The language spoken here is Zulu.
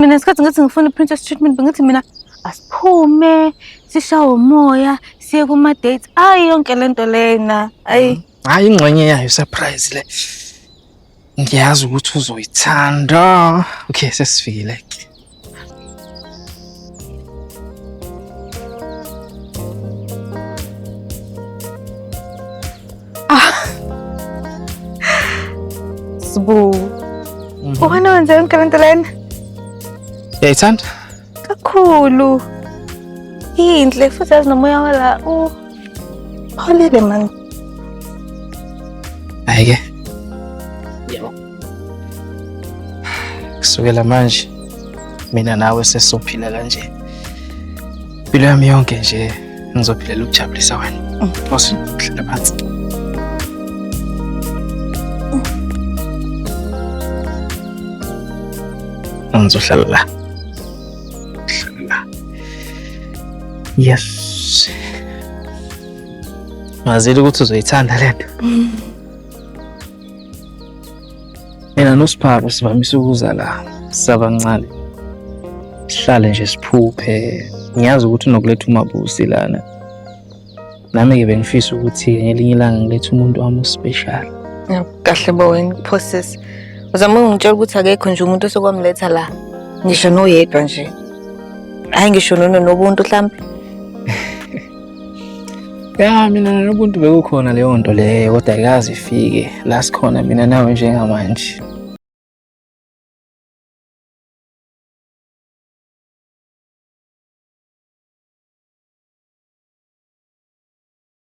Mina ngesikhathi ngithi ngifuna i-princess treatment bengithi mina asiphume sishawe umoya siye kuma-dates. Ayi yonke le nto lena. Ayi. Hayi ingxenye yayo surprise le. Ngiyazi ukuthi uzoyithanda. Okay, sesifikile ke. Sibu. Uwena wenze yonke le nto lena? Uyayithanda? Kakhulu. Yinhle futhi yazi nomoya wala u pholile man. Hayi ke. Yebo. Kusukela manje mina nawe sesizophila kanje. Impilo yami yonke nje ngizophilela ukujabulisa wena. Boss, hlala phansi. Ngizohlala la. Hlala la. Yes. Ngazile ukuthi uzoyithanda le nto. Mina noSiphabo sivamise ukuza la sisabancane. Sihlale nje siphuphe. Ngiyazi ukuthi unokuletha uMabusi lana. Nami-ke bengifisa ukuthi ngelinye ilanga ngilethe umuntu wami ospecial. Kahle bo wena phosisi. Uzama ukungitshela ukuthi akekho nje umuntu osekwamletha la. Ngisho noyedwa nje. Hayi ngisho nobuntu mhlambe. Ya mina nobuntu bekukhona leyo nto leyo kodwa ayikaze ifike la sikhona mina nawe njengamanje.